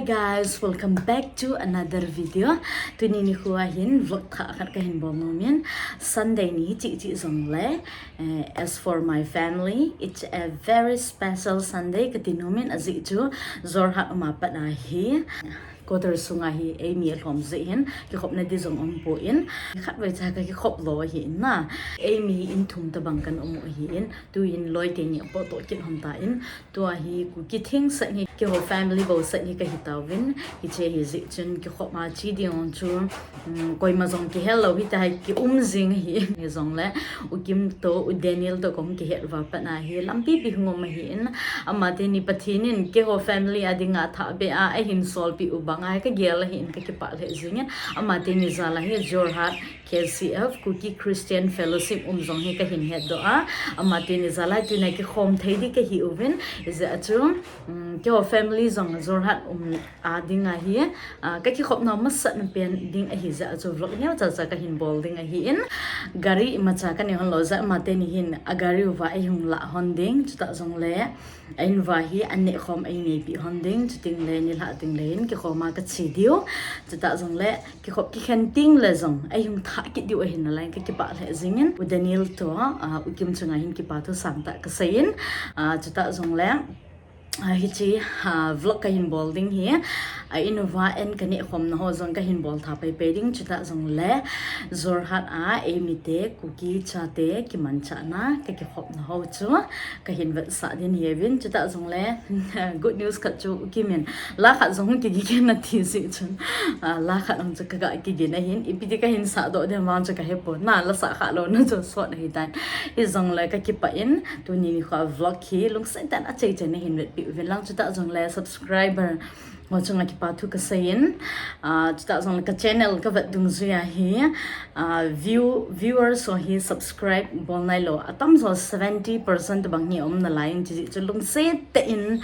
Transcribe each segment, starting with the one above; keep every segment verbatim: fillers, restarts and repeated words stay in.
Guys, welcome back to another video. Tuni nikho a hin vlog thah khat kahin bol nom in. Sunday ni hiche hiche jongle, eh, as for my family, it's a very special Sunday kati nom in, ajeh chu Jorhat um a pat ahi. Quarter sunga hi eimi alhom jeh hin kikhopna di jong umpon, khatvei cha kakikhop lou ahi in na. Eimi in thum tabang kaum u ahi in, tuin loi teni apoh toh kit lhon tan, tua hi Kuki theng sat hi, keiho family bou sat hi kahi tauvin, hiche hi jeh chun kikhop a che ding chu, um, koima jong kihel lou hita, kium jing ahi in. Hijongle, U Kim toh, U Daniel toh kahung kihet uva pat ahi, lampi pi hung um ahi in, ama teni Pathen in keiho family a dinga thah beh a ahin solpeh u bang a kagel ahi in kakipah lheh jing in, ama teni jal a hi Jorhat K C F, Kuki Christian Fellowship um jong hi kahin hetdoh a, ama teni jal a tunia kikhom thei di kahi uvin, hijeh a chu, um, keiho family jong Jorhat um a dinga hi, ah, kakikhopna masatna pen ding ahi jeh a chu vlog neocha cha kahin bol ding ahi in, gari imacha kanei lhon lou jeh a ama teni hin agari uva eihung lah lhon ding, chutah jongle, a in uva hi an nehkhom einei peh lhon ding, chutengle nilhah tengle in kikhom a kache diu, chutah jongle, kikhop kikhen tengle jong, eihung thah kit diu ahin nalai in kakipah lheh jing in, U Daniel toh, ah, U Kim chunga hin kipa thu sangtah kasei in, ah, chutah jongle, ah, hiche, ah, vlog kahin bol ding hi, ah, in uva an kanehkhomna ho jong kahin bol tha paipai ding, chutah jongle, Jorhat a eimi te, Kuki chate, kimanchahna, kakikhopna ho chu kahin vetsah ding ahiuvin, chutah jongle, good news khat chu U Kim in la khat jong kigin ati jeh chun, ah, la khat jong chu kaga kigin ahin, ipi ti kahin sahdoh ding vang chu kahepon na, la sah khah louna chu sot ahitan. Hijongle kakipah in, tuni nikho vlog hi lungset tah in achaichan nahin vetpeh uvin lang, chutah jongle subscriber ho chunga kipa thu kasei in, ah, chutah jongle ka channel kavet dungjui a hi, ah, view, viewers ho hi subscribe bol nailou atamjo seventy percent tabang hi aum nalai in, hijeh chun lungset tah in,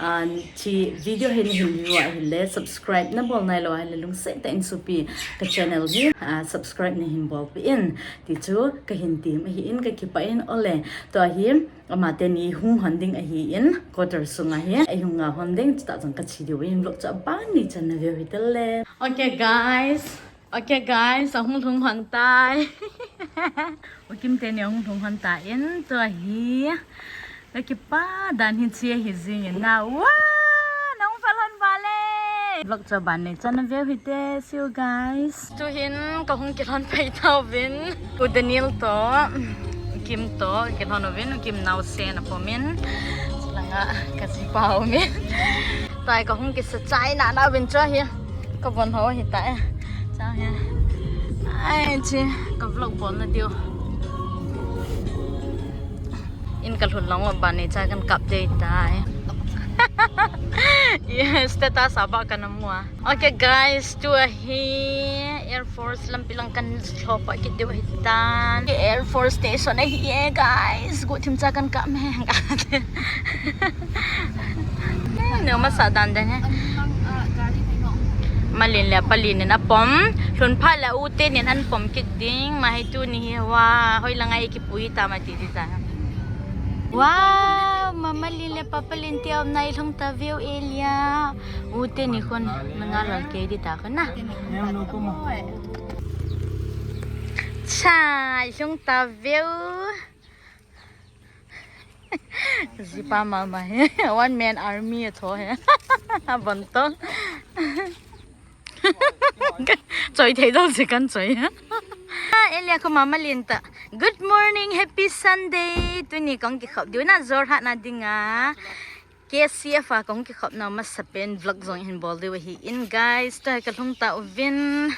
ah, hiche video hi nahin view ahile, subscribe nabol nailou ahile lungset tah in sopi ka channel hi, ah, subscribe nahin bolpeh in, ti chu kahin tem ahi in, kakipah in, ole, tua hi ama teni hung lhon ding ahi in, quarter sunga hi eihung nga lhon ding, chutah jong kache diu ahin, vlog chu aban nichan naveu hitale. Okay guys, okay guys, ahung lhung lhon tai. U Kim teni ahung lhung lhon tan, tua hi kakipah dan hiche ahi jing in na. Wow, nahung pha lhon vale. Vlog chu aban nichan naveu hite, see you guys. Tuhin kahung kilhon pai tauvin, U Daniel toh, U Kim toh kilhon uvin, U Kim naosen apom in, chulanga kajipa aumin. Tua hi kahung kisa chai nana uvin, chu hi kavon ho hitai. Chu hi, ai, hiche ka vlog bolna diu. In kalhun lang uva ban neocha kan kap ding tai. Yes, status a bah kana mu a. Okay guys, tua hi Air Force lampi lang kalhop a kit diu ahitan. Air Force Station ahi e guys. Guhthim cha kan kap e. Neo masa dan dan e. Malin le palin in apom. Lhun phat le U tenin an pom kit ding. Ama hi tuni hi, wa, hoilanga eikipui tam ati ding ta. Wow, Mama Lin le Papa Lin te aumna ilhung taveu, Elia. U teni khun, nanga lal kei ding ta khun na. Cha, ilhung taveu. Jipa mama hi, one man army atho hi. Abon toh. Choi thei dol si kan choi. Ah, Elia khu Mama Lin ta. Good morning, happy Sunday. Tuni kong kikhop diu na Jorhat na dinga. K C F a kong kikhopna masapen vlog jong hin bol diu ahi in guys. Tua hi kalhung tauvin.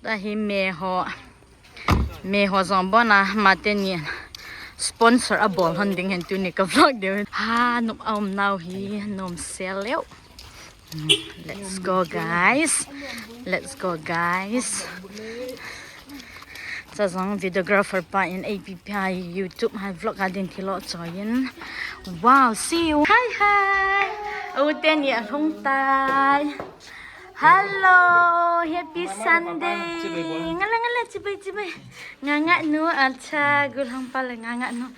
Tua hi me ho. Me ho jong abon a, ama teni sponsor abol lhon ding hin tuni ka vlog diu. Ha, nop aum nau hi, nom sel leu. Hmm, let's go, guys. Let's go, guys. Cha jong videographer pa in A P P hi YouTube hi vlog a din thilo choi in. Wow, see you. Hi, hi. U teni alhung tai. Hello, happy Sunday. Ngala, ngala, chibai, chibai. Nganga nu, acha, gulhang pale nganga nu.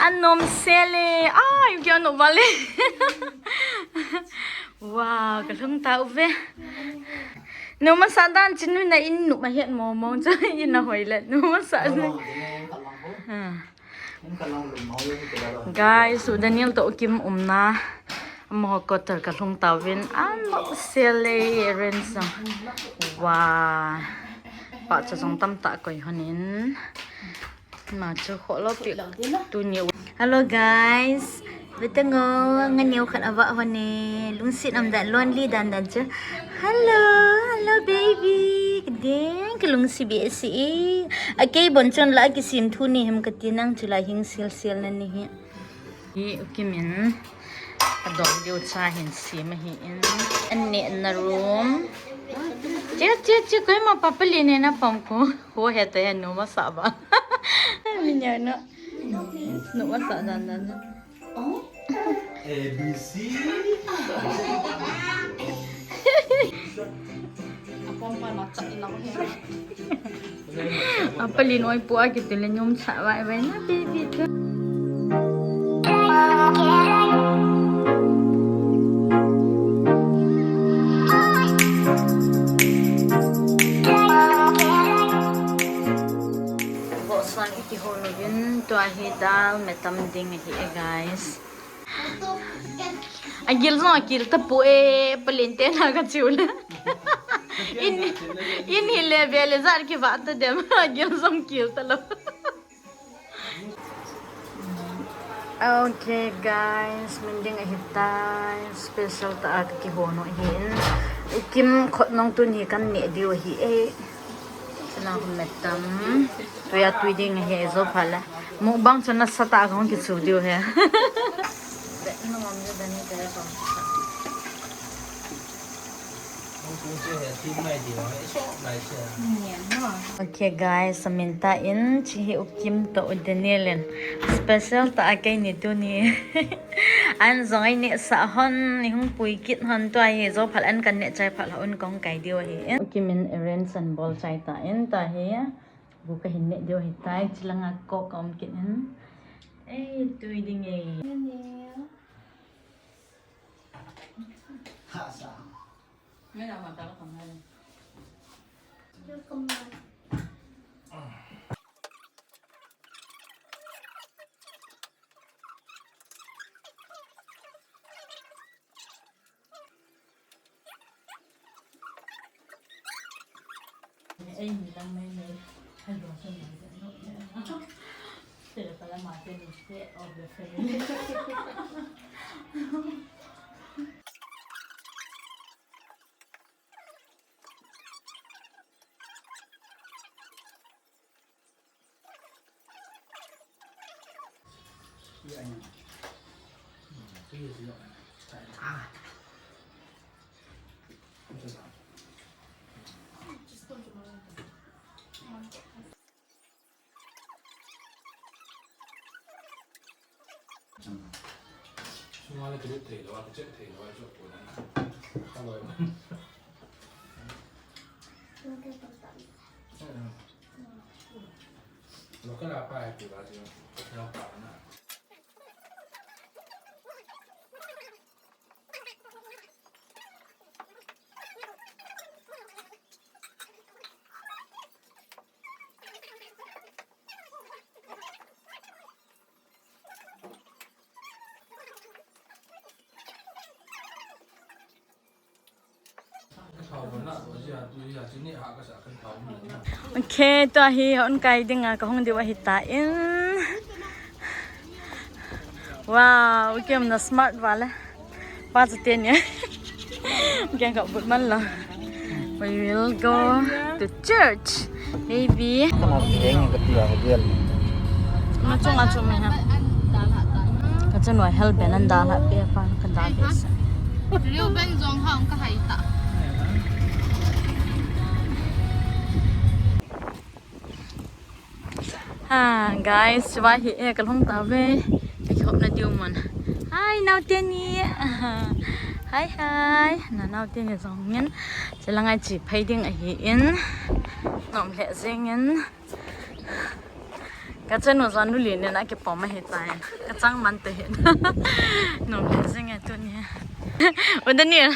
Anom sel e. Ai, u kya no vale. Wow, kalhung tauve. Nu masa dan chin nu na in nu ma het mo mo chu in a hoi le nu masa. Ha. Guys, u Daniel to Kim umna. Amaho quarter kalhung tauvin. Ano sele ren sa. Wow. Pa cha jong tamtah koi honin. Ma chu kho lo pi. Tuni. Hello guys. Vetango, nga neo khat ava hone. Lungset um dan lonely dan dan chu. Hello, hello baby. Kadeng kalungset be si. Akei bon chun la kisim thu ni hem kati nang chu la hing sil sil na ni hi. Hi u Kim in. Adong diu cha hin sim ahi in. An ne na room. Che che che koi ma papa li ne na pam ko. Ho he te nu masa ba. Minya no. Nu masa dan dan. A B C. Apa li noi pu a kitu le nyum cha vai vai na baby tu. Vohsang i kihol uvin, tua hi dal metam ding ahi e, guys. Agil jong akil tapoi, palin te na kachiu le. In, in hi le ve le jan kivah ta dem, agil jong kil talou. Okay guys, min ding ahitai, special tah a kakihon u ahin. U Kim khut nung tuni kan neh diu ahi e. Chuna hum metam. Tui a tui ding ahi e, jo pha le. Mukbang chu nasatah a kahung kichu diu ahi. Okay guys, amin tah in, chi hi u Kim to u Daniel in special tah a keini tuni. An jong ei neh sah hon, i hung pui kit hon, tua hi jo phat an kan neh chai phat la un kong kai diu ahi. U Kim in arrange an bol chai tah in, tua hi bu kahin neh diu ahitai, chilanga Coke ka um kit in. Ei, tui ding e. Okay, tua hi hon kai dinga kahung diu ahitai. Wow, u Kim na smart vale. Pa chu teni. Keng ka but man lo. We will go to church. Maybe. Kana keng ka tia ka gel. Ma chung a chung ha. Ka chanu a hel ben an dalha pe pa ka dalha sa. Reuben jong ha ka hai ta. Ha, guys, chuva hi e, kalhung tauve. Kakihopna diu mun. Hi, nao teni. Hi, hi. Na nao teni jong in. Chulanga chi phei ding ahi in. Nom le jing in. Kachanu jong nuli nen akipom ahitai. Kachang man te hin. Nung le jing e tuni. U Daniel.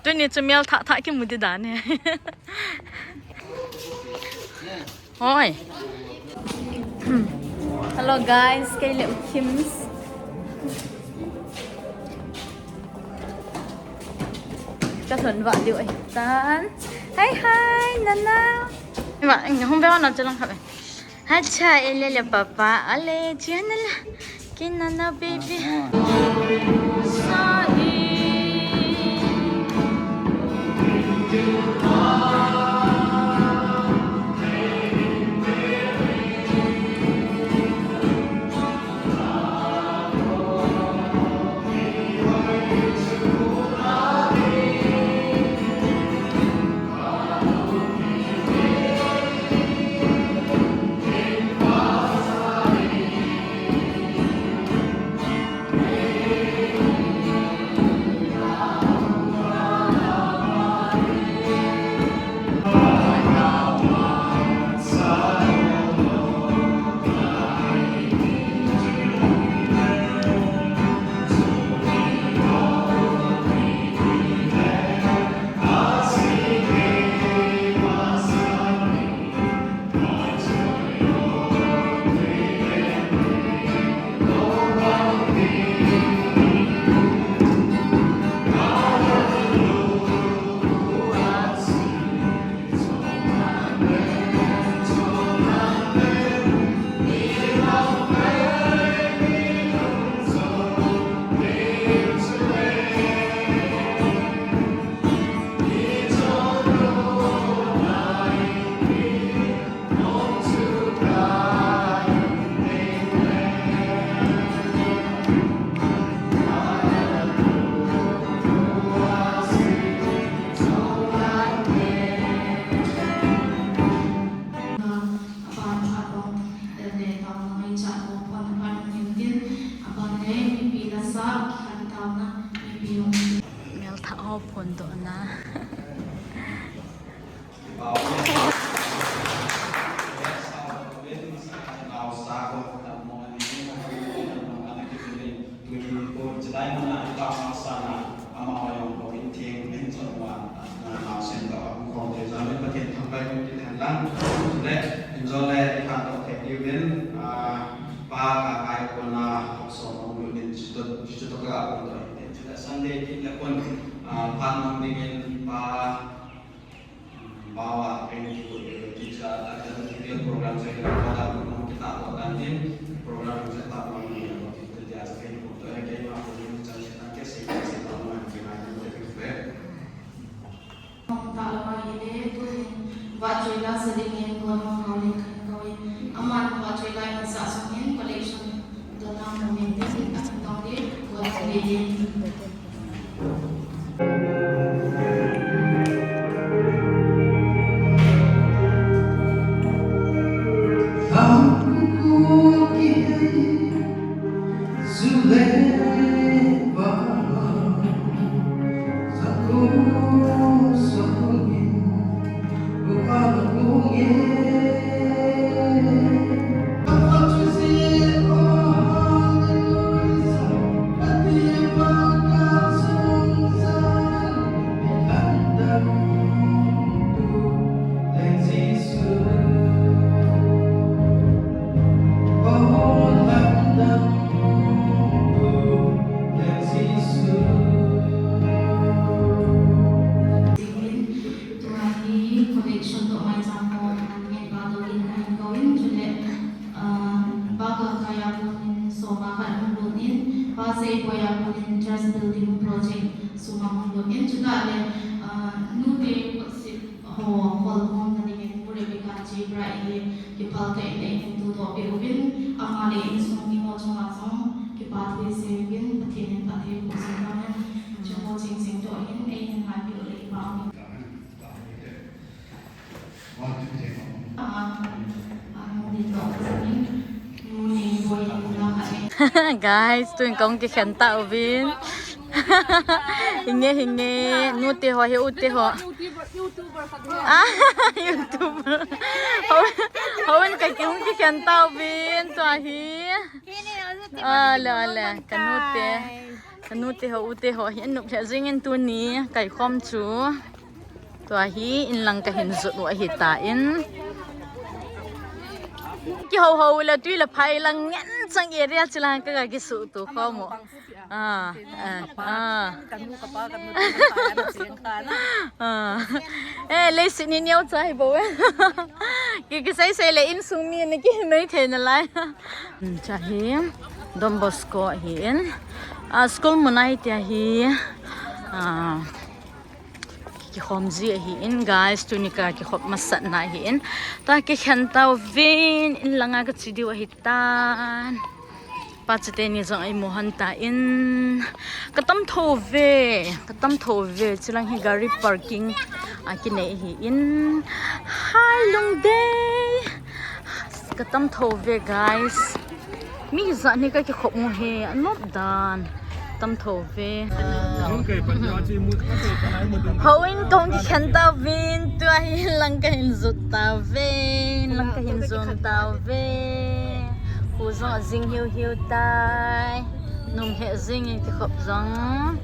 Tuni chu mel thah thah kimu di dan e. Hoi. Hello guys, kei le u Kims. Ka lhun vah diu ahitan. Hi, hi, Nana. Vah, hung ve vah na chalang kha ve. Hacha, ele le papa, ale, chia Nana. Ki Nana baby. Mel thah ho phondohna. Sunday kit le kun, ah, phat mang dingin pa, um, bawa keng ki ko, eh, ki cha, ah, ki cha, ki program cha, ki program kita ko dan din, program cha ta mang ni ko, ki cha, ki ko to, eh, ki ma ko ni cha, cha, ki se, ki se ta mang ki ma ni ko, ki pe. Hong ta lama ile, tu hin, va choi la sa dingin, ko hong hao le kan ko in. Aman va choi la in sa sung in, collection. Tua hi collection toh maicham ho an ngen ba doh in ahin kou in, chule, ah, Pa Gangkai a konin soma khat hung lut in, Pa Seiboi a konin church building project sum a hung lut in, chutah le, ah, nute kotset ho hol hom na dingin Pu Rebecca G. Bright hi kiphal tah in eihung tudoh peh uvin, ama le insung mi ho chunga jong kipa thu isei uvin, Pathen in phatthei boh jing hen. Chuho chengcheng toh hin eihin ngai peh u le kipa um. Guys, tuin kahung kikhen tah uvin. Hinge, hinge, nute ho, he ute ho. YouTuber, YouTuber khat ho. Ah, YouTuber. Ho, ho, ka kihung kikhen tauvin, tua hi. Ah, le, le, ka nute. Ka nute ho, ute ho, hi an nop lheh jingin tuni, kai khom chu. Tua hi, in lang ka hin jot u ahi tan. Kiho ho le tui le phai lang ngen chang area chilang ka, ka kisuh tu khom u. Ah, ah, ah. Kanu kapa, kanu kapa, kanu sing kha na. Ah. Eh, leiset ni neo chai bo. Ki, kisei sei le insung mi ni ki noi thei nalai. Hmm, cha hi Don Bosco hi in. Ah, school mun ahi tia hi. Ah, kikhom ji ahi in, guys, tuni ka kikhop masat na ahi in. Ta kikhen tauvin, in langa ka chi diu ahi tan. Pa chate ni jong ei mu hon tan. Ka tam tho ve, ka tam tho ve. Chilang hi gari parking a kinei ahi in. Hi, Lungdei. Ka tam tho ve, guys. Mi jat ni ka kikhop u hi, anop dan. Tam tho ve. Ho in kong kikhen tauvin, tua hi lang ka hin jot tauve, lang ka hin jot tauve. Khu jong ajing hiu hiu tai. Nung he jing in kikhop jong.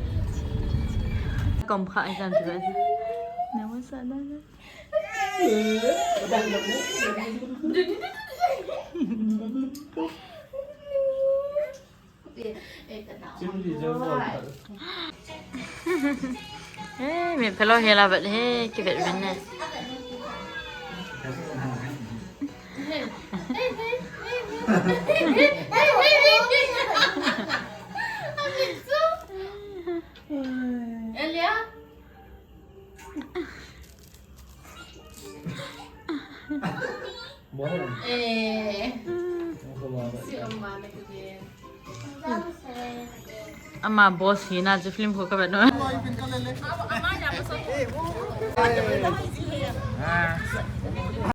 Kom kha ai kan tu. Na wa sa na na. Eh, min phelo he la vet he, ki vet vin ne. Elia? Eh. Si Oma na kuje. Ama boss hi na chu film ko ka vet no.